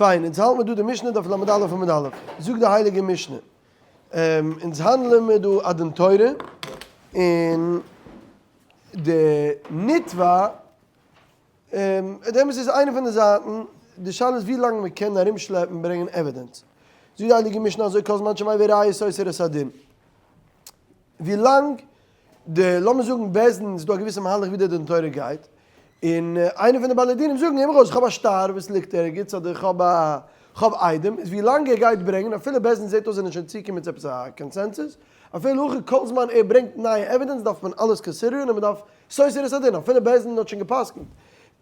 פיין, אונז האלט מיר דא די משנה דף ל"א עמוד א', זאגט די הייליגע משנה, אונז האנדלען מיר דא א דין תורה, און די נתבע, די אמת איז איינע פון די זייטן, די שאלה איז ווי לאנג מען קען ארומשלעפן ברענגען evidence, זאגט די הייליגע משנה אזוי כל זמן שמביא ראיות סותר את הדין, ווי לאנג די לאמיר זאגן בית דין איז דא א געוויסע מהלך ווי די דין תורה גייט, און איינער פון די בעלי דינים זאגן אים ארויס איך האב א שטר וואס ליגט ערגעץ אדער איך האב א איך האב עדים, איז ווי לאנג ער גייט ברענגען אפילו בית דין זעט אויס זענען שוין צוגעקומען צו עפעס א consensus, אפילו הכי כל זמן ער ברענגט נייע evidence דארף מען אלעס consider ן און מען דארף סותר את הדין אפילו בית דין האט שוין גע'פסק'נט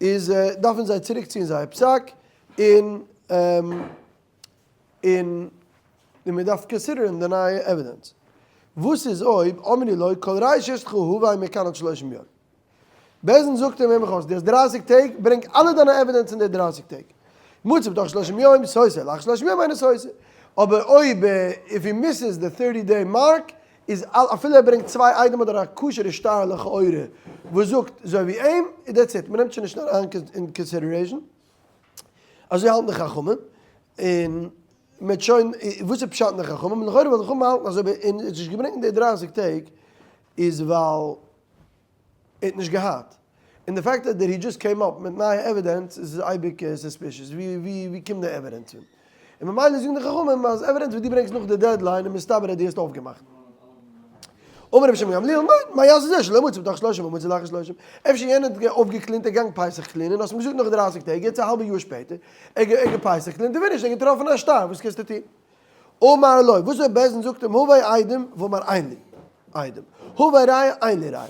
איז דארפן זיי צוריק ציען זייער פסק און און און מען דארף consider ן די נייע evidence. וואס איז אויב אמרו לו כל ראיה שיש לך הבא מכאן עד שלושים יום? בית דין זאגט אים הער מיך אויס, דו האסט דרייסיג טעג, ברענג אלע דיינע evidence אין די דרייסיג טעג. מצא בתוך שלושים יום, סותר, לאחר שלושים יום אינו סותר. אבער אויב if he misses the thirty day mark, איז אפילו ער ברענגט צוויי עדים אדער א כשר'ע שטר לכאורה וואס זאגט אזוי ווי אים, איז that's it, מען נעמט שוין נישט אריין אין consideration. אזוי האלטן די חכמים, און מ'האט שוין, וואס איז פשט אין די חכמים? לכאורה ווייל די חכמים האלטן אז אויב ער האט נישט געברענגט אין די דרייסיג טעג איז ווייל ער האט נישט געהאט, און די fact that he just came up מיט נייע evidence איז אייביג suspicious, ווי ווי קומט די evidence פון? און ממילא זאגן די חכמים אז evidence וואס דו ברענגסט נאך די deadline איז מסתבר אז דו האסט אויפגעמאכט. אמר רבי שמעון גמליאל, ניין, מה יעשה זה שלא מצא בתוך שלושים ומצא לאחר שלושים, אפשר יענער האט אויפגע clean ט, ער געגאנגען פסח clean ען, האסט אים געזאגט נאך דרייסיג טעג, יעצט א האלבע יאר שפעטער, ער האט געפסח clean ט און ווידער נישט געטראפן א שטר, וואס קענסטו טון? אמר לו, וואס אויב בית דין זאגט אים הבא עדים ואמר אין לי עדים, הבא ראיה אין לי ראיה,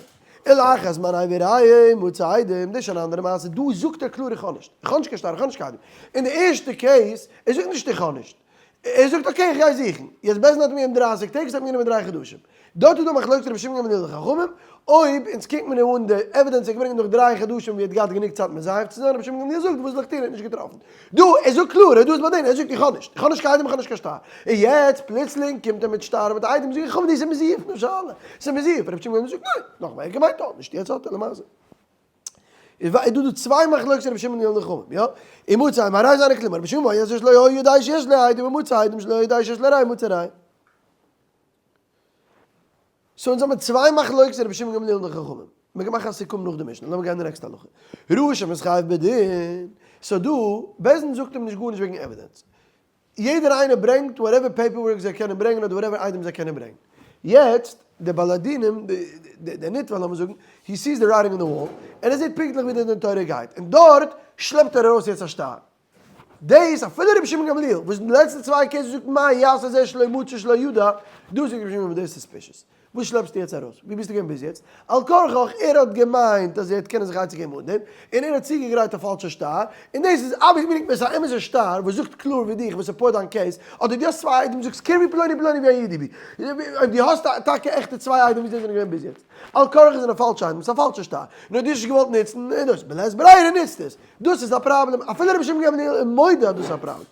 ולאחר זמן הביא ראיה ומצא עדים, דאס איז שוין א אנדערע מעשה, דא זאגט ער קלאר איך האב נישט, איך האב נישט קיין שטר, איך האב נישט קיין עדים, אין די ערשטע case, ער זאגט נישט איך האב נישט, ער זאגט okay איך גיי זוכן, יעצט בית דין האט מיר געגעבן דרייסיג טעג, עס האט מיר גענומען דריי חדשים. דארט איז דא מחלוקת רבי שמעון גמליאל די חכמים, אויב אונז קוקט מען אן די evidence ער האט געברענגט נאך דריי חדשים ווי ער האט געהאט גענוג צייט מזייף צו זיין, רבי שמעון גמליאל זאגט וואס זאל איך טון ער האט נישט געטראפן. דא ער זאגט קלאר ער דא איז ביי דעם ער זאגט איך האב נישט, איך האב נישט קיין עדים איך האב נישט קיין שטר. און יעצט פלוצלינג קומט ער מיט שטר און מיט עדים זאג איך האב דאס איז מזויף נו שאלה, ס'איז מזויף, רבי שמעון גמליאל זאגט ניין, נאכאמאל ער האט געמיינט ער האט נישט יעצט האט ער למעשה. איז דא דא צוויי מחלוקת רבי שמעון און חכמים, יא? אם מצא עדים הרי זה אינו כלום, רבי שמעון אומר שלא היה יודע שיש לו עדים ומצא עדים שלא היה יודע שיש לו ראיה מצא ראיה. so אונז האבן צוויי מחלוקת רבי שמעון גמליאל און די חכמים. מ'קען מאכן א סיכום נאך די משנה, לאמיר גיין די נעקסטע הלכה. ראה שמתחייב בדין, so דא, בית דין זאגט אים נישט גארנישט וועגן evidence. יעדער איינער ברענגט whatever paperwork זיי קענען ברענגען אדער whatever עדים זיי קענען ברענגען. יעצט, די בעלי דינים, די נתבע לאמיר זאגן, he sees the writing on the wall, און ער זעט פונקטליך ווי די דין תורה גייט, און דארט שלעפט ער ארויס יעצט א שטר. דאס אפילו רבי שמעון גמליאל, וואס אין די לעצטע צוויי cases זאגט מה יעשה זה שלא מצא שלא ידע, דא זאגט רבי שמעון גמליאל דאס איז suspicious. וואס שלעפסטו יעצט ארויס? ווי ביסטו געווען ביז יעצט? על כרחך ער האט געמיינט אז ער וועט קענען זיך עצה געבן אן דעם, און ער האט צוגעגרייט א פאלשע שטר, און דאס איז אבי געברענגט מיר ס'איז א אמת'ע שטר וואס זאגט קלאר ווי דיך וואס support דיין case, אדער דו האסט צוויי עדים זאגסט קרבי פלוני פלוני ויעידו בי, אויב דו האסט טאקע עכטע צוויי עדים ווי זיי זענען געווען ביז יעצט. על כרחך זענען פאלשע עדים, ס'איז א פאלשע שטר, נאר דו האסט נישט געוואלט נוצן, און דאס בלית ברירה נוצט עס. דאס איז א פראבלעם, אפילו רבי שמעון גמליאל איז מודה אז דאס איז א פראבלעם.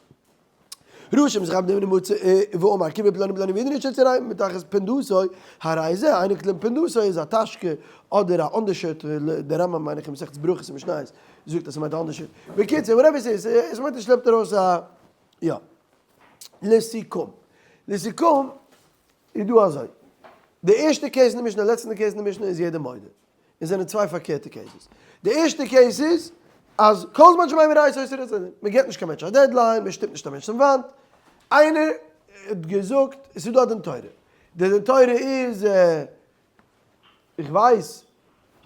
רשע מזרח דעם נמוצה ואמר כי בפלוני פלוני וידעו נישט צו ריין מתחת פונדסו הרי זה אינו כלום פונדסו איז א טאשקע אדער א undershirt דער רמב"ם מיין איך אין מסכת ברכות אין משניות זאגט אז ס'מיינט א undershirt בקיצור whatever ס'איז עס מיינט ער שלעפט ארויס א יא לסיכום לסיכום איז דא אזוי די ערשטע case אין די משנה די לעצטע case אין די משנה איז יעדער מודה עס זענען צוויי פארקערטע cases. די ערשטע case איז אז כל זמן שמביא ראיות סותר את הדין, מען געבט נישט קיין מענטש א deadline, מען שטופט נישט א מענטש צום וואנט. איינער האט געזאגט עס איז דא א דין תורה, די דין תורה איז איך ווייס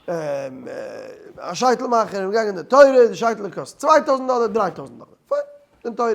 א שייטל מאכער איז געגאנגען אין די תורה, די שייטל קאסט 2000 דאלער, 3000 דאלער, פיין, דין תורה.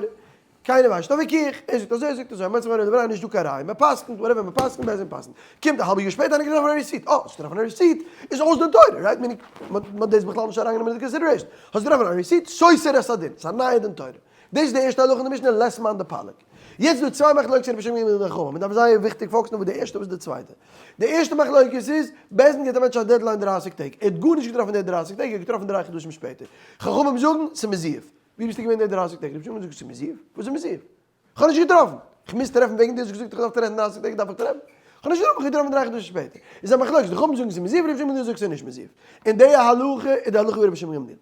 קיינער ווייסט נישט, א וויכוח, ער זאגט אזוי, ער זאגט אזוי, מ'האט זיך געוואונדערט, נישט דא קיין ראיה, מ'פסק'נט, whatever, מ'פסק'נט, בעז ה מ'פסק'נט. קומט א האלבע יאר שפעטער איינער געטראפן א receipt, אה, האסט געטראפן א receipt, איז אויס דין תורה, right? meaning, מ'האט דאס בכלל נישט אריינגענומען אין די consideration. האסט געטראפן א receipt, סותר את הדין, ס'איז א נייע דין תורה. דאס איז די ערשטע הלכה אין די משנה, לית מאן דפליג. יעצט איז דא צוויי מחלוקת'ער רבי שמעון גמליאל און חכמים, מ'דארף זייער וויכטיג focus ן אויף וואס די ערשטע וואס די צווייטע. די ערשטע מחלוקת איז, בית דין געבט א מענטש א deadline דרייסיג טעג, ער האט גארנישט געטראפן אין די דרייסיג טעג, ער האט געטראפן דריי חדשים שפעטער. חכמים זאגן, ס'איז מזויף. ווי ביסטו געווען די דרייסיג טעג? רבי שמעון זאגט ס'איז מזויף? וואס איז מזויף? כ'האב נישט געטראפן! כ'מוז טרעפן וועגן דו האסט געזאגט איך דארף טרעפן דרייסיג טעג דארף איך טרעפן? כ'האב נישט געטראפן, כ'האב געטראפן דריי חדשים שפעטער. איז א מחלוקת, די חכמים זאגן ס'איז מזויף, רבי שמעון זאגט ס'איז נישט מזויף. און די הלכה איז די הלכה ווי רבי שמעון גמליאל.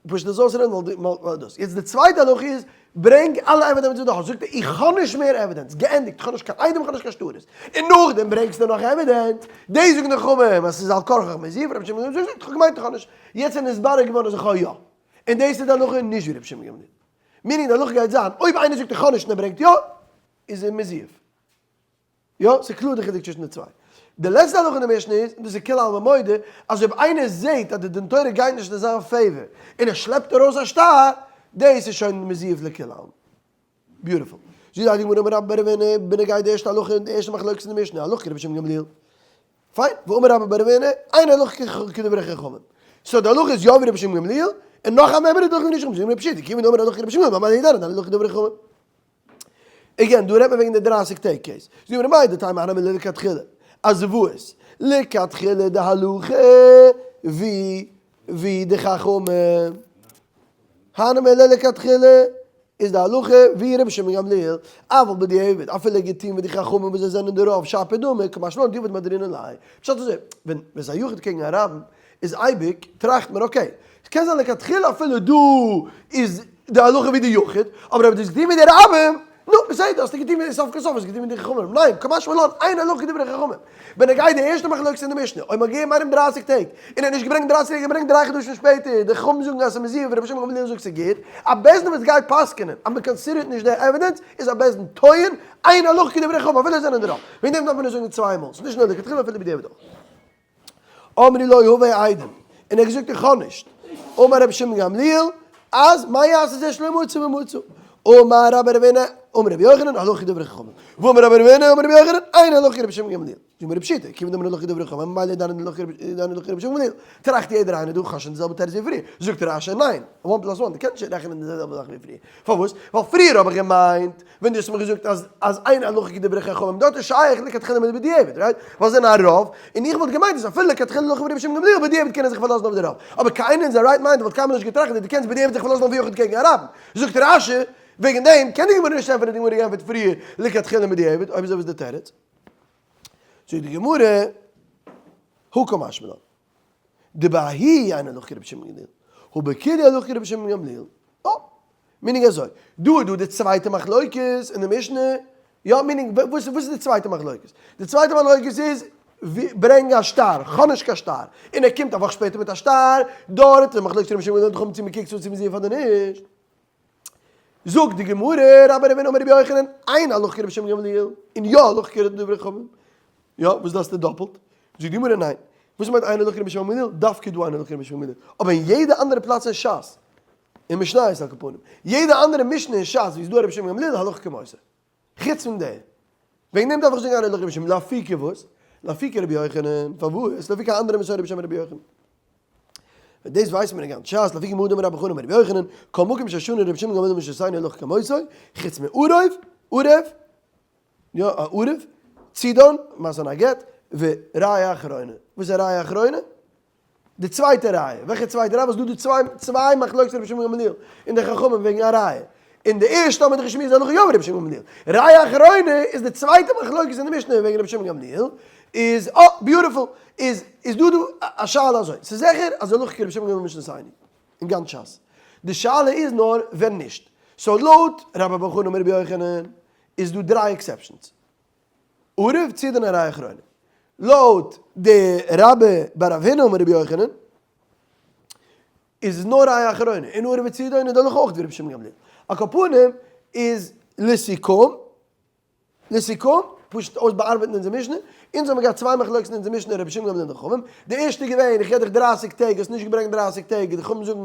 פשוט דאס אויסרעדן ווייל דאס. יעצט די צווייטע הלכה איז, ברענג אלע evidence וואס דו האסט. זאגט ער, איך האב נישט מער evidence, געענדיגט, איך האב נישט קיין עדים, איך האב נישט קיין שטרות. און נאכדעם ברענגסטו נאך evidence, דאס זאגן די חכמים אז ס'איז על כרחך מזויף, רבי שמעון גמליאל זאגט, איך האב געמיינט איך האב נישט, יעצט איז נתברר געווארן אז איך האב יא. און דאס איז די הלכה נישט ווי רבי שמעון גמליאל. meaning די הלכה גייט זיין, אויב איינער זאגט איך האב נישט און ער ברענגט יא, איז ער מזויף. יא, ס'איז קלאר די חילוק צווישן די צוויי. די לעצטע הלכה אין די משנה איז, און דאס איז כולי עלמא מודה, אז אויב איינער זעהט אז די דין תורה גייט נישט אין זיין favor, און ער שלעפט ארויס א שטר, דאס איז שוין מזויף לכולי עלמא. Beautiful. זאגט די הייליגע גמרא אמר רבה בר רב הונא, בנוגע די ערשטע הלכה אין די ערשטע מחלוקת אין די משנה, הלכה כרבי שמעון גמליאל. פיין, ואמר רבה בר רב הונא, אין הלכה כדברי חכמים. So די הלכה איז יא ווי רבי שמעון גמליאל, און נאך א מימרא דאך ווי נישט רבי שמעון פשיטא, כיוון דאמר הלכה כרבי שמעון גמליאל, ממילא ידענא דהלכה כדברי חכמים. Again, דא רעדט מען וועגן די דרייסיג טעג case. זאגט מיר מהו דתימא הני מילי לכתחילה. אז וואס? לכתחילה די הלכה ווי ווי די חכמים. הני מילי לכתחילה איז די הלכה ווי רבי שמעון גמליאל. אבל בדיעבד, אפילו געטוהן ווי די חכמים וואס זיי זענען די רוב שפיר דמי, קא משמע לן דיעבד מהדרינן ליה. פשט אזוי, ווען ס'איז א יחיד קעגן א רבים, איז אייביג טראכט מען okay, ס'קען זיין לכתחילה אפילו דא איז די הלכה ווי די יחיד, אבער אויב דו האסט געטון ווי די רבים, נו, בסדר, האסטו געטון ווי סוף כל סוף האסטו געטון ווי די חכמים, ניין, קא משמע לן, אין הלכה כדברי חכמים. בנוגע די ערשטע מחלוקת אין די משנה, אויב מ'האט געגעבן איינעם דרייסיג טעג, און ער האט נישט געברענגט דרייסיג טעג, ער ברענגט דריי חדשים שפעטער, די חכמים זאגן אז ס'איז מזויף, רבי שמעון גמליאל זאגט ס'איז גוט, א בית דין וואס גייט פסק'נען אז מ'קאנסידערט נישט די evidence, איז א בית דין טוען, אין הלכה כדברי חכמים, אפילו זיי זענען די רוב. וועגן דעם דארף מען נישט זאגן צוויי מאל, ס'איז נישט נאר לכתחילה אפילו בדיעבד אויך. אמרו לו הבא עדים, און ער האט געזאגט איך האב נישט, אמר רבי שמעון גמליאל, אז מה יעשה זה שלא מצא ומצא, אמר רבה בר רב הונא, אמר רבי יוחנן, הלכה כדברי חכמים, ואמר רבה בר רב הונא, אמר רבי יוחנן, אין הלכה כרבי שמעון גמליאל, זאגט מיר פשיטא, כיוון דאמר הלכה כדברי חכמים, ממילא דאן הלכה כרבי שמעון גמליאל, טראכט יעדער איינער דא, כ'האב שוין די זעלבע תירוץ ווי פריער, זאגט רש"י ניין, one plus one, דו קענסט נישט רעכענען די זעלבע זאך ווי פריער, פארוואס? ווייל פריער האב איך געמיינט ווען דו האסט מיר געזאגט אז אז אין הלכה כדברי חכמים דארט איז שייך לכתחילה מיט בדיעבד, right? ווייל זיי זענען א רוב, און איך וואלט געמיינט אז אפילו לכתחילה הלכה ווי רבי שמעון גמליאל בדיעבד קען ער זיך פארלאזן אויף די רוב, אבער קיינער אין זיין right mind וואלט קיינמאל נישט געטראכט אז דו קענסט בדיעבד זיך פארלאזן אויף יחיד קעגן א רבים. זאגט רש"י, וועגן דעם קען די גמרא נישט ענטפערן די גמרא געענטפערט פריער לכתחילה בדיעבד, אויב אזוי וואס איז די תירוץ? זאגט די גמרא, הא קא משמע לן. דבההיא אין הלכה כרבי שמעון גמליאל, הא בכולהו הלכה כרבי שמעון גמליאל. אה, meaning אזוי, דא איז דא די צווייטע מחלוקת אין די משנה, יא meaning וואס איז די צווייטע מחלוקת? די צווייטע מחלוקת איז ברענג א שטר, כ'האב נישט קיין שטר, און ער קומט א וואך שפעטער מיט א שטר, דארט איז מחלוקת רבי שמעון גמליאל צו מ'קוקט צו צו מ'זעהט אדער נישט. זאגט די גמרא, רבה בר רב הונא אמר רבי יוחנן, אין הלכה כרבי שמעון גמליאל, און יא הלכה כדברי חכמים. יא, וואס דארפסטו דאפלט? זאגט די גמרא ניין. וואס מיינט אין הלכה כרבי שמעון גמליאל? דווקא דא אין הלכה כרבי שמעון גמליאל. אבער אין יעדע אנדערע פלאץ אין ש"ס, אין משניות על כל פנים, יעדע אנדערע משנה אין ש"ס ווי איז דא רבי שמעון גמליאל הלכה כמותו. חוץ פון דעם. וועגן דעם דארף איך זאגן אין הלכה כרבי שמעון. לאפוקי וואס? לאפוקי רבי יוחנן. פארוואס? לאפוקי א אנדערע מסורה בשם רבי יוחנן. דאס ווייסט מען אין גאנץ ש"ס, לאפוקי מהא דאמר רבה בר חנה אמר רבי יוחנן, כל מקום ששנה רבי שמעון גמליאל במשנתנו הלכה כמותו, חוץ מערב, ערב, יא, א ערב, צידון, מסר'ן א גט, וראיה אחרונה. וואס איז ראיה אחרונה? די צווייטע ראיה. וועלכע צווייטע ראיה? וואס דא דא צוויי צוויי מחלוקת רבי שמעון גמליאל און די חכמים וועגן א ראיה. אין די ערשטע האבן מיר דאך געשמועסט די הלכה יא ווי רבי שמעון גמליאל. ראיה אחרונה איז די צווייטע מחלוקת אין די משנה וועגן רבי שמעון גמליאל. איז אה, beautiful. איז איז דא דא א שאלה אזוי. ס'איז זיכער אז הלכה כרבי שמעון גמליאל במשנתנו. אין גאנץ ש"ס. די שאלה איז נאר ווען נישט. So לויט רבה בר חנה אמר רבי יוחנן איז דא דריי exceptions. ערב צידון און ראיה אחרונה. לויט די רבה בר רב הונא אמר רבי יוחנן איז עס נאר ראיה אחרונה, און ערב וצידון איז דאך אויך ווי רבי שמעון גמליאל. על כל פנים איז לסיכום, לסיכום, פשוט אויסבאארבעטן אונזער משנה, אונז האבן געהאט צוויי מחלוקת'ן אין אונזער משנה רבי שמעון גמליאל און די חכמים, די ערשטע איז געווען איך געב דיך דרייסיג טעג האסט נישט געברענגט דרייסיג טעג, די חכמים זאגן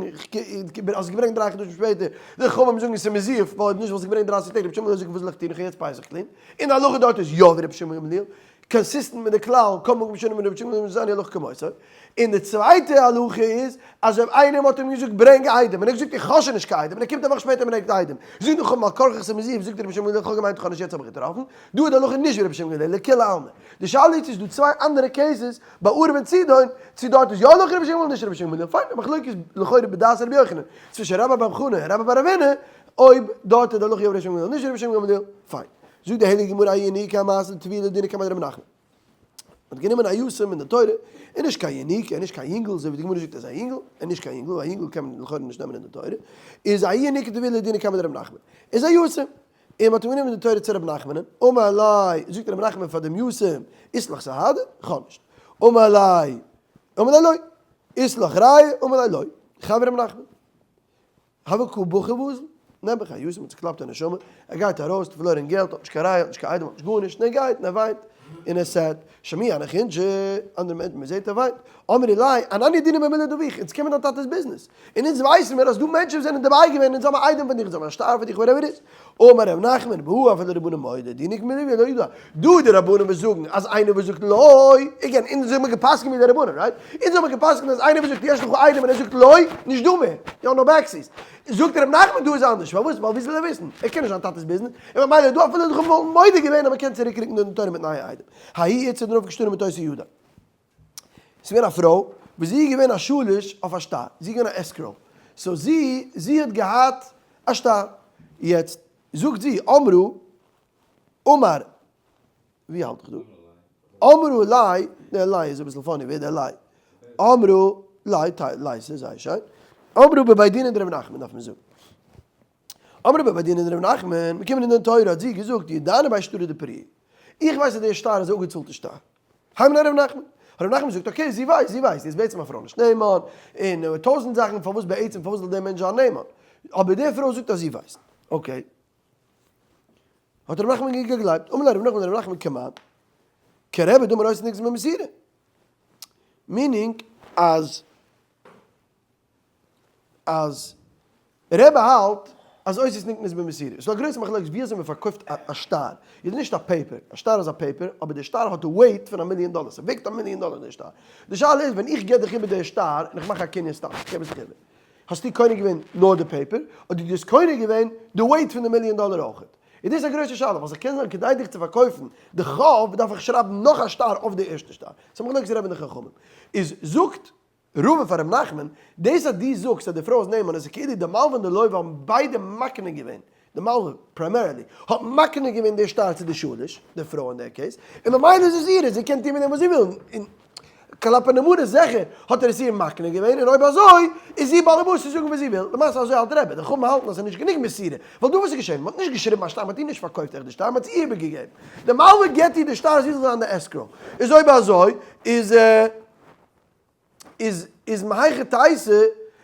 האסט געברענגט דריי חדשים שפעטער, די חכמים זאגן עס איז מזויף ווייל אויב נישט וואלסטו געברענגט דרייסיג טעג, רבי שמעון גמליאל זאגט וואס זאל איך טון איך האב יעצט פסח clean, און די הלכה דארט איז יא ווי רבי שמעון גמליאל, consistent מיט די כלל כל מקום ששנו רבי שמעון גמליאל במשנתנו הלכה כמותו, און די צווייטע הלכה איז אז אויב איינער האט אים געזאגט ברענג עדים און ער האט געזאגט איך האב שוין נישט קיין עדים און ער קומט א וואך שפעטער און ברענגט עדים, זאגט די חכמים על כרחך ס'איז מזויף, זאגט רבי שמעון גמליאל איך האב געמיינט איך האב נישט יעצט האב איך געטראפן, דא איז די הלכה נישט ווי רבי שמעון גמליאל לכולי עלמא. די שאלה איז צו ס'איז דא צוויי אנדערע cases ביי ערב און צידון, צו דארט איז יא הלכה רבי שמעון גמליאל נישט רבי שמעון גמליאל, פיין די מחלוקת איז לכאורה בדעת רבי יוחנן, צווישן רבה בר חנה און רבה בר רב הונא, אויב דארט איז די הלכה יא רבי שמעון גמליאל נישט רבי שמעון גמליאל, פיין. זאגט די הייליגע גמרא ההיא ניהו כי מעשה טבילה דינא קמיה דרב נחמן. האט גענומען א יתום אין די תורה, ער נישט קיין ינוקא, ער נישט קיין יונגל, אזוי ווי די גמרא זאגט ער איז א יונגל, ער נישט קיין יונגל, א יונגל קען מען לכאורה נישט נעמען אין די תורה, איז א ינוקא דביה לדינא קמיה דרב נחמן, איז א יתום, און מ'האט אים גענומען אין די תורה צו רב נחמנ'ן, אמר ליה, זאגט רב נחמן פאר דעם יתום, אית לך סהדא? כ'האב נישט. אמר ליה, אמר ליה לא. אית לך ראיה? אמר ליה לא. חבר רב נחמן. הוה קא בכי ואזיל, נעבעך א יתום האט צוקלאפט א נשמה, ער גייט ארויס, האט פארלוירען געלט, האט נישט קיין ראיה, האט נישט קיין איידעם, האט נישט גארנישט, און ער גייט און ער וויינט, און ער sad, שמעי הנך אינשי, אנדערע מענטשן, מען זעט ער וויינט, אמרי ליה, אנן ידעינן במילי דאבוך, אונז קען מען דיין טאטע'ס ביזנעס, און אונז ווייסן מיר אז דא מענטשן וואס זענען דערביי געווען, אונז האבן א איידעם פון דיך, אונז האבן א שטר פון דיך, whatever it is. אמר ר' נחמן, בהא אפילו רבנן מודו, דינק מלויא לא ידע, דא די רבנן וואס זאגן אז איינער וואס זאגט לא, again, אונז האבן געפסקנט ווי די רבנן, right? אונז האבן געפסקנט אז איינער וואס זאגט יש לך עדים און ער זאגט לא, נישט דא מער, יא no backsies. זאגט ר' נחמן דא איז אנדערש, פארוואס? ווייל ווי זאל ער וויסן? ער קען נישט זיין טאטע'ס ביזנעס, און ממילא דא אפילו די חכמים וואלטן מודה געווען אז מ'קען צוריק רוקן די תורה מיט נייע עדים. ההיא איתתא דנפקא שטרא מתותי ידה. ס'איז געווען א פרוי וואס זי איז געווען א שליש אויף א שטר, זי איז געווען א escrow, so זי זי האט געהאט א שטר, יעצט זאגט זי אמרו אמר, ווי האלט איך דא? אמרו לי, דער לי איז אביסל funny, ווער דער לי? אמרו לי, לי ס'איז זייער שיין, אמרו בבי דינא דרב נחמן דארף מען זאגן, אמרו בבי דינא דרב נחמן, מיר קומען אין דין תורה האט זי געזאגט ידענא בי שטרא דפריעא, איך ווייס אז דער שטר איז א אפגעצאלטע שטר, היימנה ר' נחמן. ר' נחמן זאגט okay זי ווייסט, זי ווייסט, זי איז בעצם א פרוי נישט נאמן, און טויזענט זאכן פארוואס בעצם פארוואס זאל דער מענטש זיין נאמן, אבער די פרוי זאגט אז זי ווייסט, okay. האט ר' נחמן געגלייבט, אמר ליה ר' נחמן לר' נחמן כמאן, כרבי דאמר אותיות נקנות במסירה, meaning אז. אז רבי האלט אז אותיות נקנות במסירה. ס'איז דא א גרויסע מחלוקת ווי אזוי מ'פארקויפט א שטר. איז נישט א paper, א שטר איז א paper, אבער די שטר האט די weight פון א מיליאן דאלער, ס'וועגט א מיליאן דאלער די שטר. די שאלה איז ווען איך גיב דיך איבער די שטר און איך מאך א קנין סתם, איך געב עס דיך איבער, האסטו קונה געווען נאר די paper, אדער דו האסט קונה געווען די weight פון די מיליאן דאלער אויכעט? איז דאס א גרויסע שאלה, ווייל ס'קען זיין כדי דיך צו פארקויפן די חוב דארף איך שרייבן נאך א שטר אויף די ערשטע שטר. ס'איז א מחלוקת רבי און די חכמים. איז זאגט רבא פאר ר' נחמן, דאס אז דו זאגסט אז די פרוי איז נאמן איז כאילו די מלווה און די לוה האבן ביידע מקנה געווען, די מלווה, primarily, האט מקנה געווען די שטר צו די שליש, די פרוי אין דער case, און ממילא איז עס אירע, זי קען טון מיט דעם וואס זי וויל, און כלפי נאמנות זיכער האט ער עס איר מקנה געווען, און אויב אזוי איז זי באלעבאס צו זאגן וואס זי וויל, למעשה אזוי האלט רבי, די חכמים האלטן אז עס איז נישט גענוג מסירה, ווייל דא וואס איז געשען, מען האט נישט געשריבן א שטר, מען האט איר נישט פארקויפט עכט די שטר, מען האט עס איר איבערגעגעבן, די מלווה געבט איר די שטר זי זאל זיין די escrow, איז אויב אזוי איז. איז איז מהיכא תיתי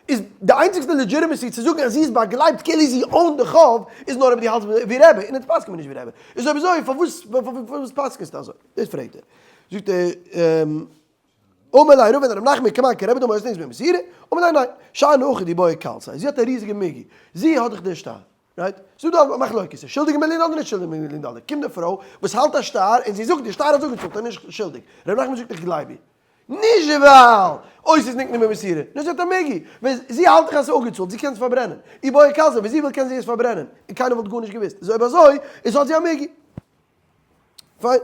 איז די איינציגסטע legitimacy צו זאגן אז זי איז באגלייבט כאילו זי own די חוב איז נאר אויב דו האלטסט ווי רבי און איצט פסק'נט מען נישט ווי רבי איז אויב אזוי פארוואס פארוואס פסק'נסטו אזוי דאס פרעגט ער זאגט ער אמר ליה רבא לרב נחמן כמאן כרבי דאמר אותיות נקנות במסירה אמר ליה ניין שאני הכא דאי בעיא קלסיה זי האט א ריזיגע מיגו זי האט דאך די שטר right ס'איז דא א מחלוקת איז שולדיג א מיליאן אדער נישט שולדיג א מיליאן דאלער קומט די פרוי וואס האלט א שטר און זי זאגט די שטר האט זי אפגעצאלט ער איז נישט שולדיג ר' נחמן זאגט איך גלייב איר נישט ווייל אויב ס'איז נקנה במסירה, נאר זי האט א מיגו, ווען זי האלט דאך אז ס'איז אפגעצאלט, זי קען עס פארברענען, אי בעיא קלסיה, ווען זי וויל קען זי עס פארברענען, און קיינער וואלט גארנישט געוואוסט, איז אויב אזוי, איז האט זי א מיגו. פיין.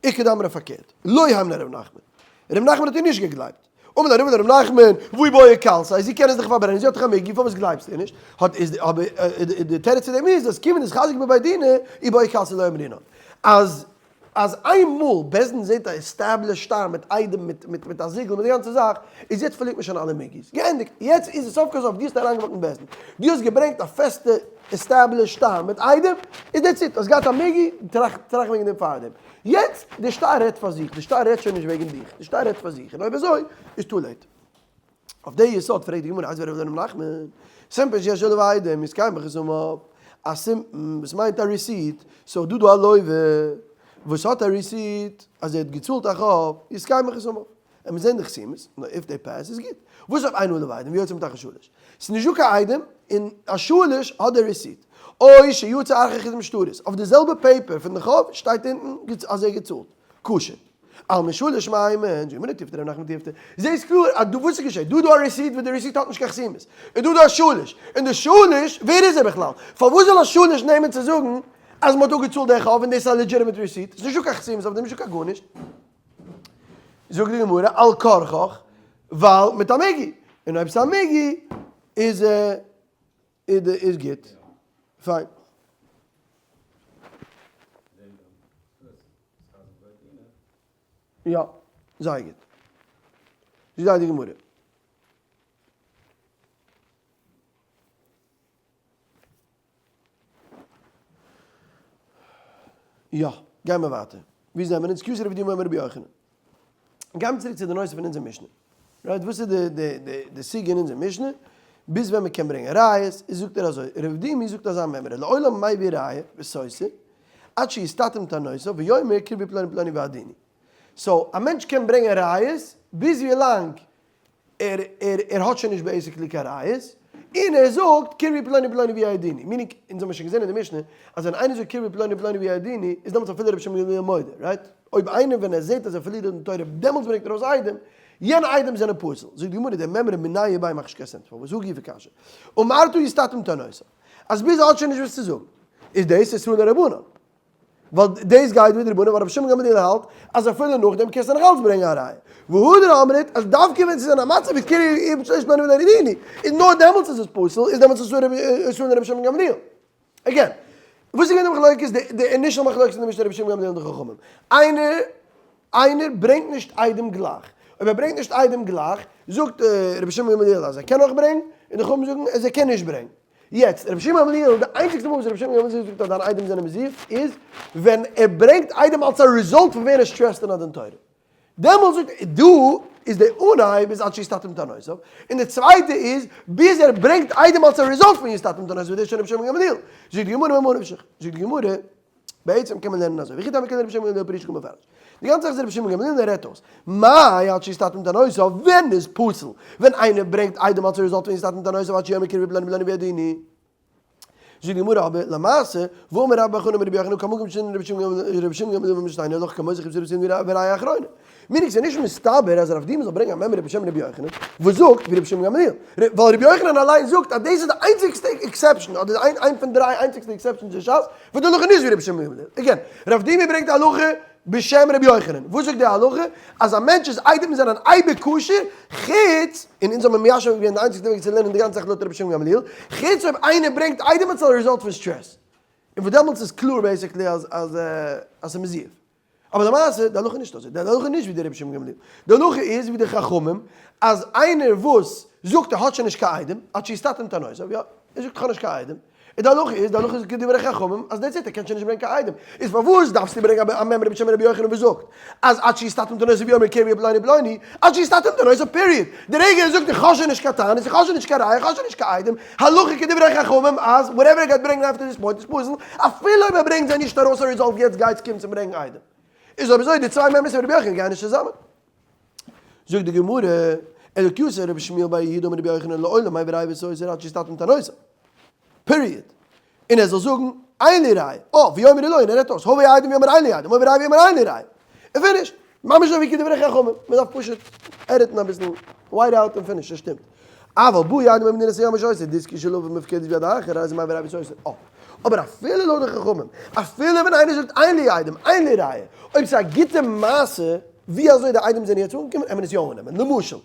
איכא דאמרי פארקערט, לא הימניה ר' נחמן. ר' נחמן האט איר נישט געגלייבט. אמר ליה רבא לר' נחמן, והא אי בעיא קלסיה, זי קען עס דאך פארברענען, זי האט דאך א מיגו, פארוואס גלייבסטו איר נישט? האט איז אבער די תירוץ צו דעם איז אז כיוון דאתחזקה בבי דינא, אי בעיא קלסיה לא אמרינן. אז אז איינמאל בית דין זעט א established שטר מיט עדים מיט מיט מיט א זיגל מיט די גאנצע זאך, איז יעצט פארלירט מען שוין אלע מיגו'ס. געענדיגט. יעצט איז עס סוף כל סוף דו האסט אריינגעוואקט אין בית דין, דו האסט געברענגט א פעסטע established שטר מיט עדים, איז that's it, האסט געהאט א מיגו, טראכט טראכט וועגן דעם פארדעם. יעצט די שטר רעדט פאר זיך, די שטר רעדט שוין נישט וועגן דיך, די שטר רעדט פאר זיך, און אויב אזוי איז too late. אויף די יסוד פרעגט די גמרא, איתיביה רבא לרב נחמן, סימפון שיש עליו עדים יתקיימו בחותמיו, א סימפון וואס מיינט א receipt, סאו דא דא א לוה וואס האט א receipt אז ער האט געצאלט א חוב, יתקיימו בחותמיו, און מיר זעהן די חתימות, נאר if they pass איז גוט, וואס אויב אין עליו עדים ויצא מתחת שליש, ס'איז נישט דא קיין עדים און א שליש האט די receipt, או שיצא אחר חיתום שטרות, אויף די זעלבע paper פון די חוב שטייט אונטן אז ער האט געצאלט, כשר. אלמא שליש מהימן, זאגט מיר די תיובתא ר' נחמן תיובתא, זעהסט קלאר אז דא וואס איז געשעהן, דא דא א receipt וואס די receipt האט נישט קיין חתימות, און דא דא א שליש, און די שליש, ווער איז ער בכלל? פארוואס זאל א שליש נעמען צו זאגן אז מען האט אפגעצאלט די חוב און דאס איז א legitimate receipt, ס'איז נישטא קיין חתימות אויף דעם, נישטא קיין גארנישט. זאגט די גמרא על כרחך, ווייל מיט א מיגו, און אויב ס'איז א מיגו איז איז גוט, פיין. יא, זייער גוט. זאגט די גמרא. יא, גיימער ווייטער. ווי זעמער אונז? כי אתא רב דימי אמר רבי יוחנן. גיימער צוריק צו די נושא פון אונזער משנה. right, וואס איז די די די די סוגיא אין אונזער משנה? ביז ווען מ'קען ברענגען ראיות, איז זאגט ער אזוי, רב דימי זאגט אזא מימרא, לעולם מביא ראיה וסותר, עד שיסתתם טענותיו ויאמר קרבי פלוני פלוני ויעידוני. so, א מענטש קען ברענגען ראיות ביז ווי לאנג ער ער ער האט שוין נישט basically קיין ראיות, און ער זאגט קרבי פלוני פלוני ויעידוני, meaning אונז האבן שוין געזען אין די משנה אז ווען איינער זאגט קרבי פלוני פלוני ויעידוני איז דעמאלטס אפילו רבי שמעון גמליאל מודה, right? אויב איינער ווען ער זעט אז ער פארלירט דין תורה דעמאלטס ברענגט ער ארויס עדים, יענע עדים זענען פסול. זאגט די גמרא די מימרא מיניה וביה מאכט נישט קיין sense, פארוואס הא גופא קשיא? אמרת יסתתם טענותיו אז ביז ער האט שוין נישט וואס צו זאגן איז דאס איסור דרבנן. ווייל דאס גייט ווי די רבנן ווייל רבי שמעון גמליאל האלט אז אפילו נאכדעם קענסטו נאך אלץ ברענגען א ראיה. והדר אמרת אז דווקא ווען ס'איז אין א מצב ווי קרי אבן שיש בנו ולעניני און נאר דעמאלטס איז עס פסול איז דעמאלטס אסור לרבי שמעון גמליאל. again, וואס איז געווען די מחלוקת? די initial מחלוקת אין די משנה רבי שמעון גמליאל און די חכמים. איינער איינער ברענגט נישט עדים גלייך. אויב ער ברענגט נישט עדים גלייך זאגט רבי שמעון גמליאל אז ער קען נאך ברענגן און די חכמים זאגן אז ער קען נישט ברענגן. יעצט, רבי שמעון גמליאל, די איינציגסטע מאל וואס רבי שמעון גמליאל זאגט אז דיינע עדים זענען מזויף איז ווען ער ברענגט עדים אלס א result פון ווערן stressed אין א דין תורה. דעמאלס זאגט ער, דא איז די אנהייב איז עד שיסתתם טענותיו, און די צווייטע איז ביז ער ברענגט עדים אלס א result פון יסתתם טענותיו, דאס איז שוין רבי שמעון גמליאל. זאגט די גמרא ממה נפשך? זאגט די גמרא, בעצם קען מען לערנען אזוי, וכי תימא כדרבי שמעון גמליאל פריש קא מפרש. די גאנצע זאך איז רבי שמעון גמליאל און ער רעדט אויס. מאי עד שיסתתם טענותיו, ווען איז פסול ווען איינער ברענגט עדים אלס result פון יסתתם טענותיו עד שיאמר קרבי פלוני פלוני ויעידוני. זאגט די גמרא אבער למעשה, והאמר רבה בר חנה אמר רבי יוחנן כל מקום שתנא רבי שמעון גמליאל במשנתנו הלכה כמותו כבשר בשרים וראיה אחרונה. meaning ס'איז נישט מסתבר אז רב דימי זאל ברענגען א מימרא בשם רבי יוחנן וואס זאגט ווי רבי שמעון גמליאל, ווייל רבי יוחנן אליין זאגט אז דאס איז די איינציגסטע exception אדער איין פון דריי איינציגסטע exceptions אין שס וואס די הלכה איז נישט ווי רבי שמעון גמליאל. again, רב דימי ברענגט א הלכה בשם רבי יוחנן, וואס זאגט די הלכה? אז א מענטש'ס עדים זענען אייביג כשר, חוץ, און אונז האבן מיישב געווען די איינציגסטע וועג צו לערנען די גאנצע זאך לויט רבי שמעון גמליאל, חוץ אויב איינער ברענגט עדים אלס א result פון סטרעס, און וואס דעמאלטס איז קלאר basically אז אז אז ס'איז מזויף. אבער למעשה, די הלכה איז נישט אזוי, די הלכה איז נישט ווי די רבי שמעון גמליאל, די הלכה איז ווי די חכמים, אז איינער וואס זאגט ער האט שוין נישט קיין עדים, עד שיסתתם טענותיו, יא, ער זאגט איך האב נישט קיין עדים, און די הלכה איז, די הלכה איז כדברי חכמים, אז that's it, ער קען שוין נישט ברענגען קיין עדים, איז פארוואס דארפסטו ברענגען א מימרא בשם רבי יוחנן וואס זאגט אז עד שיסתתם טענותיו ויאמר קרבי פלוני פלוני, עד שיסתתם טענותיו period, די רגע ער זאגט איך האב שוין נישט קיין טענות, איך האב שוין נישט קיין ראיה, איך האב שוין נישט קיין עדים, הלכה כדברי חכמים אז whatever ער גייט ברענגען after this point איז פסול, אפילו אויב ער ברענגט זיי נישט ארויס א result יעצט גייטס קומען צו ברענגן עדים. איז אויב אזוי די צוויי מימרות פון רבי יוחנן גייען נישט צוזאמען. זאגט די גמרא, אלא כי אתא רבי שמואל בר יהודה אמר רבי יוחנן לעולם מביא ראיה וסותר עד שיסתתם טענותיו. period. און ער זאל זאגן אין לי ראיה. אה, ויאמר לו, און ער רעדט אויס, הבא עדים ויאמר אין לי עדים, הבא ראיה ויאמר אין לי ראיה. און finish. ממש אזוי ווי כדברי חכמים. מען דארף פשוט edit ן אביסל, white out און finish, עס שטימט. אבל באו עדים ממדינת הים שעושה דיסקי שלו ומפקדת ביד האחר, הרי זה מביא ראיה וסותר. אה. אבער אפילו לויט די חכמים, אפילו ווען איינער זאגט אין לי עדים, אין לי ראיה, אויב ס'איז א גוטע מעשה ווי אזוי די עדים זענען יעצט אנגעקומען, קען מען עס יא אננעמען. למשל,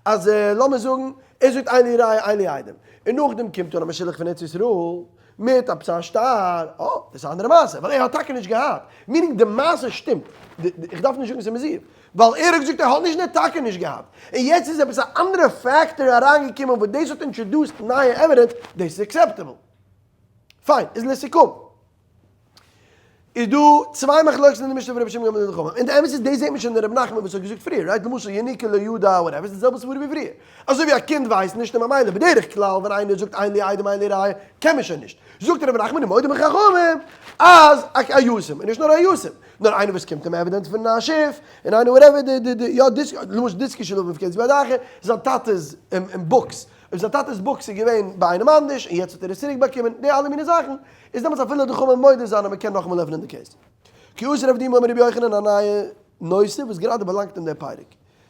אז לאמיר זאגן ער זאגט אין לי ראיה אין לי עדים, און נאכדעם קומט אן א משולח פון ארץ ישראל מיט עפעס א שטר, אה, דאס איז א אנדערע מעשה, ווייל ער האט טאקע נישט געהאט, meaning די מעשה שטימט, איך דארף נישט זאגן ס'איז מזויף, ווייל ער האט געזאגט ער האט נישט און ער האט טאקע נישט געהאט, און יעצט איז עפעס א אנדערע factor אריינגעקומען וואס דאס האט introduced נייע evidence, דאס איז acceptable. פיין, איז לסיכום. איז דא צוויי מחלוקת'ן אין די משנה פון רבי שמעון גמליאל און די חכמים, און די אמת איז דאס זעט מען שוין אין רבי נחמן וואס האט געזאגט פריער, right? למשל ינוקא לא ידע whatever, איז די זעלבע סברא ווי פריער. אזוי ווי א קינד ווייסט נישט און ממילא בדרך כלל ווען איינער זאגט אין לי עדים אין לי ראיה קען מען שוין נישט. זאגט רבי נחמן ומודים חכמים אז א יתום, און נישט נאר א יתום, נאר איינער וואס קומט אים evidence פון א שיף, און איינער whatever די די די יא דיסק, למשל דיסקי שלו מפקדת ביד אחר, זיין טאטע'ס books, אויב זיין טאטע'ס books איז געווען ביי איינעם אנדערש און יעצט האט ער עס צוריק באקומען, די אלע מיני זאכן, איז דעמאלטס אפילו די חכמים מודה זיין אז מען קען נאכאמאל עפענען די case. כי אתא רב דימי אמר רבי יוחנן א נייע נושא וואס גראדע באלאנגט אין די פרק.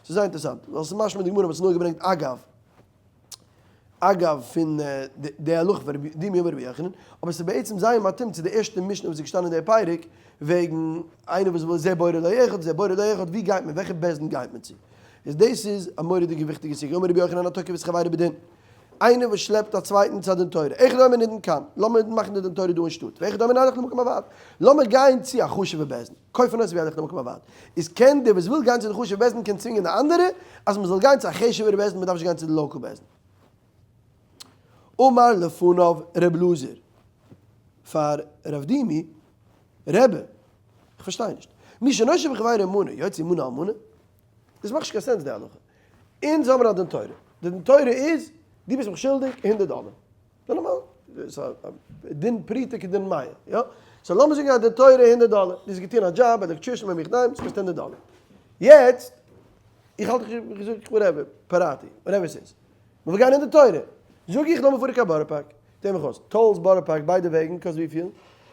ס'איז זייער אינטערעסאנט, ווייל ס'איז משמע אין די גמרא וואס איז נאר געברענגט אגב, אגב פון די הלכה פון רב דימי אמר רבי יוחנן, אבער ס'איז בעצם זייער מתאים צו די ערשטע משנה וואס איז געשטאנען אין די פרק, וועגן איינער וואס וויל זה בורר לו אחד זה בורר לו אחד, ווי גייט מען, וועלכע בית דין גייט מען צו? איז דאס איז א מורא'דיגע וויכטיגע סוגיא, אמר רבי יוחנן התוקף את חברו בדין. איינער וואס שלעפט א צווייטן צו א דין תורה, אחד אומר נידון כאן, לאמיר מאכן די דין תורה דא אין שטאט, ואחד אומר נלך למקום הוועד, לאמיר גיין צו א חשוב'ע בית דין, כופין אותו וילך למקום הוועד, איז קען דער וואס וויל גיין צו די חשוב'ע בית דין קען צווינגען די אנדערע אז מען זאל גיין צו א חשוב'ערע בית דין, מען דארף נישט גיין צו די local בית דין. אמר לפניו ר' אלעזר פאר רב דימי, רבי, איך פארשטיי נישט, מי שנושה בחבירו מנה, יוציא מנה על מנה? דאס מאכט נישט קיין sense די הלכה. אונז האבן א דין תורה. די דין תורה איז, דו ביסט מיך שולדיג הונדערט דאלער. ס'איז נארמאל. דין פרוטה כדין מאה, יא? so לאמיר זאגן א דין תורה הונדערט דאלער. דו האסט געטון א דזשאב, electrician ביי מיך דיים, ס'קאסט הונדערט דאלער. יעצט, איך האלט איך זאג whatever, פאראטי, whatever ס'איז. מ'וויל גיין אין די תורה. זאג איך לאמיר פארן קיין בארא פארק. טוה מיך אויס. tolls בארא פארק ביידע וועגן קאסט וויפיל?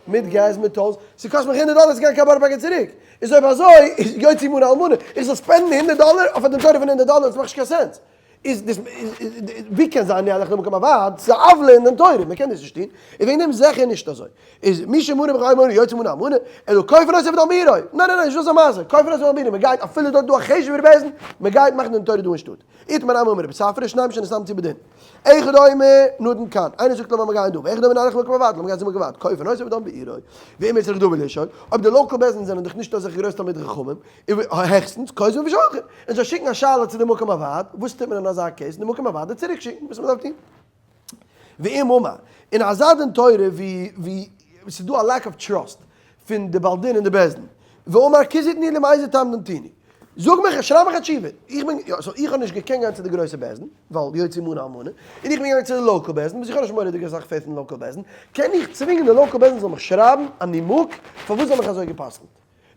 מיט געז מיט tolls. ס'קאסט מיך הונדערט דאלער צו גיין קיין בארא פארק און צוריק. איז אויב אזוי איז יוציא מנה על מנה. איך זאל spend ן הונדערט דאלער אויף א דין תורה פון הונדערט דאלער? דאס מאכט נישט קיין sense. איז דאס ווי קען זיין נלך למקום הוועד? ס'איז א עוולה אין דין תורה. מ'קען דאס נישט טון. איז וועגן דעם זיכער נישט אזוי. איז מי שמנה בחבירו מנה יוציא מנה על מנה, אלא כופין אותו ודן בעירו. ניין ניין ניין נישט דאס א מעשה. כופין אותו ודן בעירו. מ'גייט אפילו דארט דא א חשוב'ער בית דין, מ'גייט מאכן דין תורה דא אין שטאט. איתמר אמי אמר רבי ספרא שניים שנתעמתו בדין. אחד אומר נדון כאן, איינער זאגט לאמיר גיין דא, ואחד אומר נלך למקום הוועד, לאמיר גיין צום מקום הוועד, כופין אותו ודן בעירו. ואם איצטריך דבר לשאול, אויב די local בית דין זענען דאך נישט אזעלכע גרויסע תלמידי חכמים, העכסטנס כותבין ושולחין, און זיי שיקן א שאלה צו די מקום הוועד, וואס טוט מען אין אזא case, די מקום הוועד וועט צוריק שיקן וואס מען דארף טון. ואם אמר, אין אזא דין תורה ווי ווי ס'איז דא א lack of trust פון די בעל דין און די בית דין, ואמר כוזיתני לי מאיזה טעם דנתיני, זאג מיך, שרייב מיך א תשובה, איך בין, יא, so איך האב נישט געקענט גיין צו די גרויסע בית דין, ווייל יוציא מנה על מנה, און איך בין געגאנגען צו די local בית דין, וואס איך האב נישט מורא'דיג אסאך faith אין local בית דין, קען איך צווינגען די local בית דין זאל מיך שרייבן א נימוק פארוואס זיי האבן מיך אזוי גע'פסק'נט?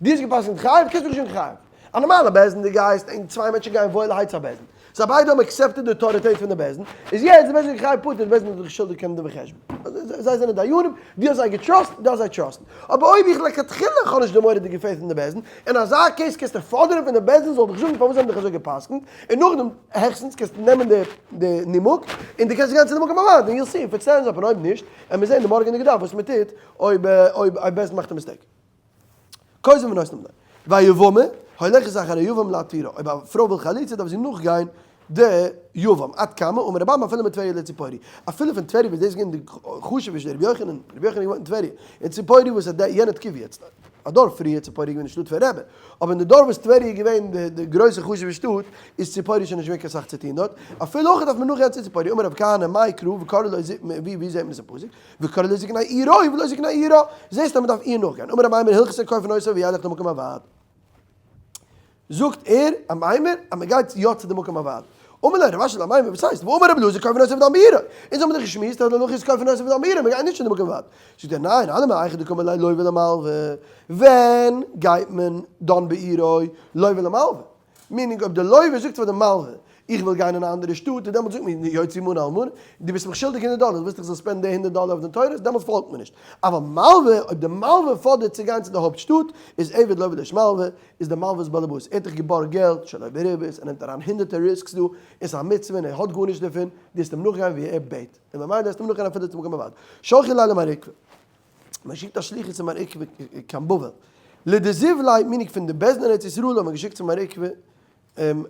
דו האסט גע'פסק'נט חייב, קענסט מיך נישט זאגן חייב. א נארמאלע בית דין, דו גייסט און צוויי מענטשן גייען וואוילערהייט צו א בית דין. זיי ביידע האבן accepted די אויטאריטעט פון די בית דין, איז יעצט די בית דין חייב פטור, די בית דין איז דאך שולדיג קיין דין וחשבון. זיי זענען דיינים, דו האסט זיי גע trust, דו דארפסט זיי trust ן. אבער אויב איך לכתחילה האב נישט די מורא'דיגע faith אין די בית דין, אין אזא case קענסטו פאדערן פון די בית דין זאל דיך זאגן פארוואס זיי האבן דיך אזוי גע'פסק'נט, און נאכדעם העכסטנס קענסטו נעמען די די נימוק, און דו קענסט גיין צו די מקום הוועד, און you'll see if it stands up, און אויב נישט, עמיר זען די מארגענדיגע דף וואס מ'טוט אויב אויב בית דין מאכט א mistake. כותבין ונותנין לו. והיבמה, הולכת אחר היבם להתירה, אויב א פרוי וויל חליצה דארף זי נאכגיין די יבם, עד כמה, אמר רבי אמי אפילו מטבריה לציפורי, אפילו פון טבריה וואס דאס איז געווען די חשוב'ע שטאט, רבי יוחנן, רבי יוחנן איז געוואוינט אין טבריה, און ציפורי וואס איז יענע תקופה יעצט, א דור פריער, ציפורי איז געווען די שטאט פון רבי, אבער אין די דור וואס טבריה איז געווען די גרויסע חשוב'ע שטאט, איז ציפורי שוין נישט געווען קיין סאך צו טון דארט, אפילו אויך דארף מען נאכגיין צו ציפורי, אמר רב כהנא, מאי קרא וקראו לו, ווי זעט מען עס אין פסוק? וקראו לו זקני עירו ולא זקני עירה, זעסט אז מען דארף איר נאכגיין, אמר אמימר הלכתא כופין אותו וילך למקום הוועד, זאגט ער אמימר אז מען גייט יא צו די מקום הוועד, אמר ליה רב אשי לאמימר וואס הייסט והאמר רבי אלעזר כופין אותו ודן בעירו, אונז האבן דאך געשמועסט אז די הלכה איז כופין אותו ודן בעירו, מען גייט נישט צו די מקום הוועד, זאגט ער ניין אלמה היכא דקאמר ליה לוה למלוה, ווען גייט מען דן בעירו לוה למלוה, meaning אויב די לוה זאגט פאר די מלוה איך וויל גיין אין א אנדערע שטאט און דעמאלטס זאגט מען יוציא מנה על מנה, דו ביסט מיך שולדיג הונדערט דאלער, ווילסט איך זאל spend ן די הונדערט דאלער אויף דין תורות, דעמאלטס פאלגט מען נישט. אבער מלוה, אויב די מלוה פאדערט צו גיין צו די הויפט שטאט, איז עבד לוה לאיש מלוה, איז די מלווה'ס באלעבאס, ער האט דיך געבארגט געלט, שלא בריבית, ער נעמט אריין הונדערטער risks דא, און ס'איז א מצוה און ער האט גארנישט דערפון, דו וועסט אים נאכגיין ווי ער בעט, און ממילא וועסטו אים נאכגיין אפילו צום מקום הוועד. שלחו ליה למר עוקבא. מען שיקט א שליחות צו מר עוקבא קיין בבל. לדזיב ליה, meaning פון די בית דין אין ארץ ישראל האט מען געשיקט צו מר עוקבא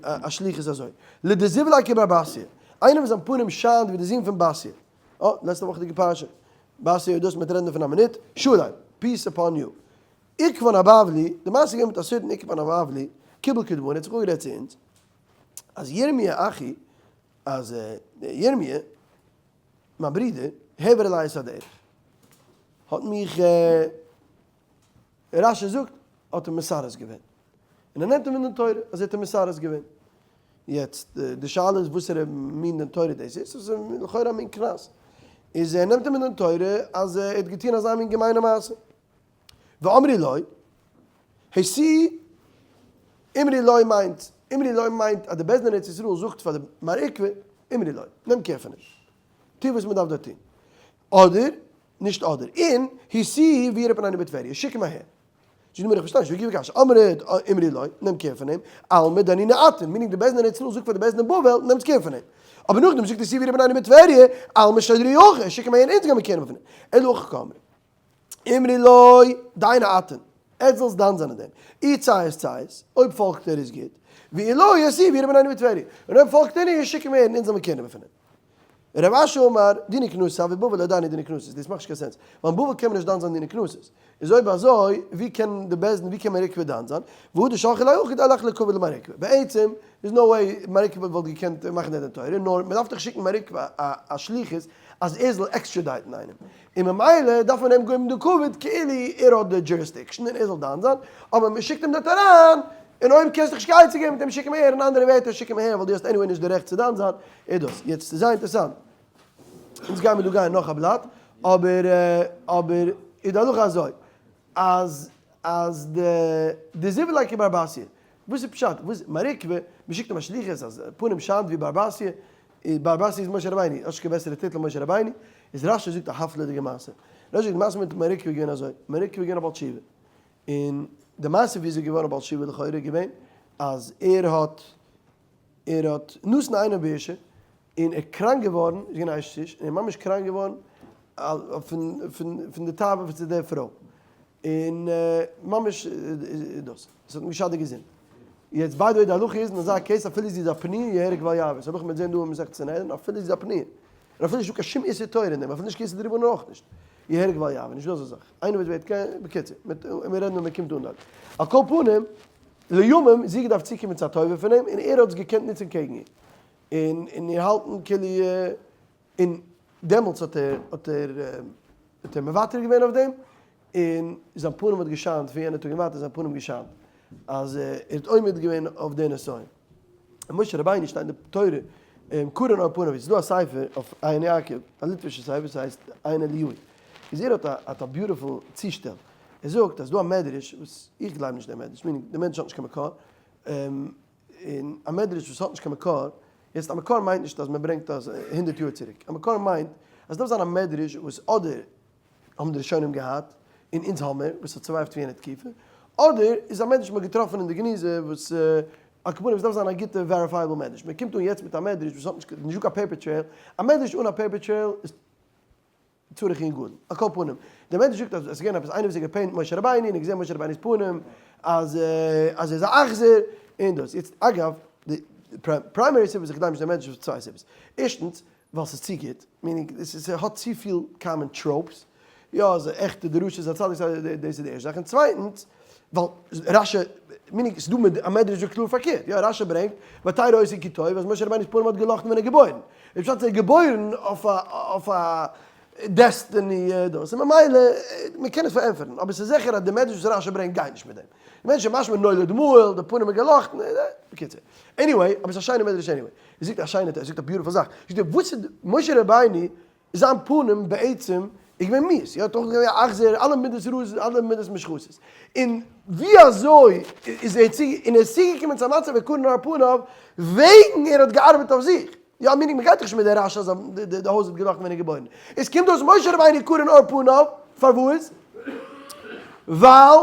א שליחות אזוי. לדזיב ליה כבר בתיה. איינער וואס זיין פנים שיינט ווי די זון פון בתיה. אה, לעצטע וואכעדיגע פרשה. בתיה איז דאס מ'וועט רעדן דערפון א מינוט. שלום, peace upon you. עוקבן הבבלי, די מעשה איז געווען מיט א certain עוקבן הבבלי, קיבל כדבעי, ער האט זיך אפגערעדט צו אונז, אז ירמי' אחי, אז ירמי', מיין ברודער, העבר אלי את הדרך, האט מיך, רשי זאגט, האט אים מסרס געווען. און ער נעמט אים אין דין תורה אז ער האט אים מסרס געווען. יעצט, די שאלה איז וואסערע מין דין תורה דאס איז, ס'איז לכאורה א מין קנס. איז ער נעמט אים אין דין תורה אז ער האט געטון אזא מין געמיינע מעשה. ואמרי לו, העשי, אמרי לו מיינט, אמרי לו מיינט אז די בית דין אין ארץ ישראל זאגט פאר די מר עוקבא, אמרי לו, נעם care פון אים. טו וואס מען דארף דארט טון. אדער, נישט אדער, און, השיאוהו ויראה פנינו בטבריה, שיק אים אהער. זאגט די גמרא, איך פארשטיי נישט, והא גופא קשיא, אמרת אמרי לו, נעם care פון אים, אלמא דיינינהו אתון, meaning די בית דין אין ארץ ישראל זאגט פאר די בית דין אין בבל, נעמטס care פון אים. אבער נאכדעם זאגט השיאוהו ויראה פנינו בטבריה, אלמא שדרוהו הכא, שיק אים אהער אונז גיימיר care נעמען פון אים. אלא הכי קאמרי. אמרי לו, דיינו אתון, עטס זאלסט דן זיין אין דעם, אי ציית ציית, אויב פאלגט ער איז גוט, ואי לא השיאוהו ויראה פנינו בטבריה, און אויב פאלגט ער נישט, שיק אים אהער און אונז זאל מיר care נעמען פון אים. רב אשי אמר, דיני קנסות הוי בבל לא דני דיני קנסות, דאס מאכט נישט קיין sense, ווייל אין בבל קען מען נישט דן זיין דיני קנסות, איז אויב אזוי ווי קען די בית דין ווי קען מר עוקבא דן זיין, והא דשלחו ליה הכא דלך לכבוד למר עוקבא, בעצם איז no way מר עוקבא וואלט געקענט מאכן די דין תורה, נאר מען דארף דאך שיקן מר עוקבא א שליחות אז ער זאל extradite ן איינעם, און ממילא דארף מען אים געבן די כבוד כאילו ער האט די jurisdiction און ער זאל דן זיין, אבער מען שיקט אים דארט אריין, און אויב קענסט דיך נישט קיין עצה געבן מיט אים שיק אים אהער, אין אנדערע ווערטער שיק אים אהער ווייל דו האסט anyway נישט די רעכט צו דן זיין, איז דאס. יעצט ס'איז זייער אינטערעסאנט, אונז גיימיר דא גיין נאך א בלאט, אבער אבער איז די הלכה אזוי, אז אז די די זיבעלע כבר בתיה, וואס איז פשט? וואס מר עוקבא, מען שיקט אים א שליחות אז פנים שיינט ווי בר בתיה, בר בתיה איז משה רבינו, האט נישט קיין בעסערע טיטל משה רבינו, איז רשי זאגט א הפלא'דיגע מעשה, רשי זאגט די מעשה מיט מר עוקבא איז געווען אזוי, מר עוקבא איז געווען א בעל תשובה, און די מעשה ווי איז ער געווארן א בעל תשובה לכאורה איז געווען אז ער האט ער האט נתן עינו באשה און ער איז קראנק געווארן, איז געווען א אשת איש, און ער איז ממש קראנק געווארן פון פון פון די תאווה צו די פרוי, און ממש דאס, עס האט אים געשאדט די געזונט. יעצט by the way די הלכה איז אין אזא case אפילו זי איז א פנויה יהרג ואל יעבור, ס'האט דאך מ'וועט זען דא אין מסכת סנהדרין אפילו זי איז א פנויה, און אפילו נישטא קיין שום איסור תורה אין דעם, אפילו נישט קיין איסור דרבנן אויך נישט, יהרג ואל יעבור, נישטא אזא זאך, איינער וואס ווערט קען, בקיצור, מיר רעדן ווען מ'קומט אן דארט. על כל פנים, לימים, זי געדארפט צוקומען צו א טובה פון אים, און ער האט עס געקענט נוצן קעגן איר, און און איר האלטן כאילו, און דעמאלטס האט ער האט ער האט ער מוותר געווען אויף דעם, און זיין פנים האט געשיינט, פון יענע טאג און ווייטער איז זיין פנים געשיינט, אז ער האט עומד געווען אויף די נסיון. און משה רבינו שטייט אין די תורה, קרן אור פניו, איז דא א ספר אויף עין יעקב, א ליטווישע ספר, ס'הייסט עין אליהו, איז ער האט א האט א beautiful צושטעל, ער זאגט אז דא א מדרש, וואס איך גלייב נישט דעם מדרש, meaning דער מדרש האט נישט קיין מקור, און א מדרש וואס האט נישט קיין מקור, יעצט א מקור מיינט נישט אז מען ברענגט אז הונדערט יאר צוריק, א מקור מיינט אז עס דארף זיין א מדרש וואס אדער האבן די ראשונים געהאט און אונז האמער וואס האט survive ט פון יענע תקופה, אדער איז א מדרש מען האט געטראפן אין די גניזה וואס על כל פנים עס דארף זיין א גוטע verifiable מדרש, מען קומט אן יעצט מיט א מדרש וואס האט נישט נישטא קיין paper trail, א מדרש אן א paper trail איז צריך עיון גדול. על כל פנים, דער מדרש זאגט אז עס איז געווען עפעס איינער וואס האט געפעינט משה רבינו און געזען משה רבינו'ס פנים אז אז ער איז א אכזר און דאס. יעצט אגב, די primary סיבה וואס איך גלייב נישט דעם מדרש איז צוויי סיבות. ערשטנס, ווייל ס'איז צו גוט, meaning ס'האט צופיל common tropes, יא אז עכטע דרשות א צדיק דאס איז די ערשטע זאך, און צווייטנס, ווייל רשי, meaning ס'איז דא א מדרש זאגט קלאר פארקערט, יא רשי ברענגט ותרא אותו כי טוב אז משה רבינו'ס פנים האט געלאכטן ווען ער איז געבוירן, איז פשט ער איז געבוירן אויף א אויף א destiny דאס, און ממילא מען קען עס פארענטפערן, אבער ס'איז זיכער אז די מדרש וואס רשי ברענגט גייט נישט מיט דעם, די מדרש איז משמע נולד מהול, די פנים איז געלאכטן, בקיצור, anyway, אבער ס'איז א שיינע מדרש anyway, ער זאגט א שיינע, ער זאגט א beautiful זאך, זאגט ער וואס איז משה רבינו זיין פנים בעצם איז געווען מיאוס, יא, דאך געווען א אכזר, אלע מידות רעות, אלע מידות מושחתות. און ווי אזוי איז ער צו, און ער איז צוגעקומען צו א מצב וקרן אור פניו, וועגן ער האט געארבעט אויף זיך. יא, meaning מ'גייט דאך נישט מיט די רש"י אז די הויז האט געלאכט ווען ער איז געבוירן. עס קומט אויס משה רבינו קרן אור פניו, פארוואס? ווייל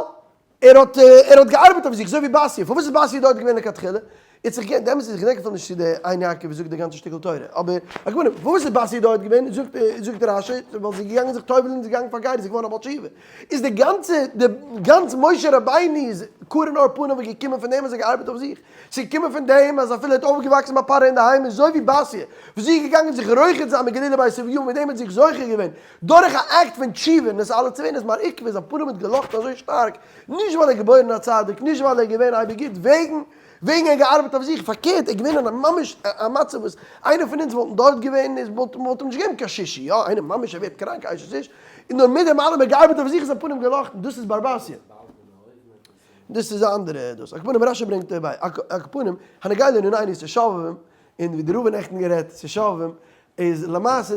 ער האט ער האט געארבעט אויף זיך אזוי ווי בתיה, פארוואס איז בתיה דארט געווען לכתחילה? יעצט איך געדענק, די אמת איז איך געדענק אפילו נישט צו די עין יעקב זאגט די גאנצע שטיקל תורה, אבער על כל פנים פארוואס איז בתיה דארט געווען? זאגט זאגט רש"י ווייל זי איז געגאנגען זיך טובל'ן, זי איז געגאנגען פאר גירות, זי איז געווארן א בעל תשובה. איז די גאנצע די גאנץ משה רבינו'ס קרן אור פניו איז געקומען פון דעם אז ער האט געארבעט אויף זיך? ס'איז געקומען פון דעם אז אפילו ער האט אויפגעוואקסן ביי פרעה אינדערהיים און אזוי ווי בתיה וואס זי איז געגאנגען זיך רוחץ זיין בגלולי בית אביה מיט דעם האט זי זוכה געווען דורך א אקט פון תשובה און עס אלע צו ווערן איז מר עוקבא זיין פנים האט געלאכטן אזוי שטארק נישט ווייל ער איז געבוירן א צדיק נישט ווייל ער איז געווען אייביג גוט וועגן וועגן ער האט געארבעט אויף זיך פארקערט ער איז געווען אין א ממש א מצב וואס איינער פון אונז וואלטן דארט געווען איז וואלט מ'וואלט אים נישט געגעבן קיין שישי יא איינער ממש ער ווערט קראנק אשת איש און נאר מיט דעם אלעם ער האט געארבעט אויף זיך איז זיין פנים געלאכטן דאס איז בר בתיה. דאס איז א אנדערע דאס. על כל פנים רש"י ברענגט דערביי. על כל פנים, הנוגע לענינינו איז שובבים, און ווי די רב האט נעכטן גערעדט צו שובבים, איז למעשה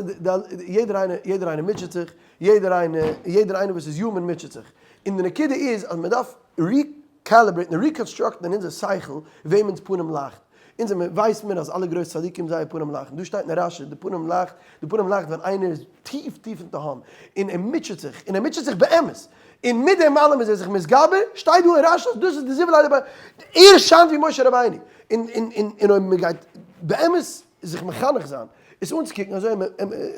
יעדער איינער יעדער איינער מוטשעט זיך, יעדער איינער יעדער איינער וואס איז human מוטשעט זיך. און די נקודה איז אז מען דארף recalibrate ן און reconstruct ן אין אונזער שכל וועמענס פנים לייכט. אונז ווייסט מיר אז אלע גרויסע צדיקים זייער פנים לייכטן. דא שטייט אין רש"י די פנים לייכט, די פנים לייכט ווען איינער איז טיף טיף אין תהום און ער מוטשעט זיך, און ער מוטשעט זיך באמת, און מיט דעם אלעם איז ער זיך מתגבר, שטייט דא אין רש"י אז דאס איז די זיבעלע דערביי, ער שיינט ווי משה רבינו, און און און און אויב מען גייט באמת זיך מחנך זיין, עס אנצוקוקן אזוי, און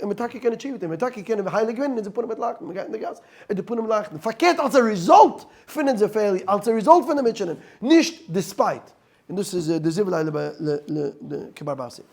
מען טאקע קענען תשובה טון, מען טאקע קענען הייליג ווערן, אונזער פנים וועט לייכטן, מען גייט אין די גאס, און די פנים לייכטן, פארקערט אלס א result פון אונזער failure, אלס א result פון די מוטשענען, נישט despite, און דאס איז די זיבעלע ל ל ל כבר בתיה.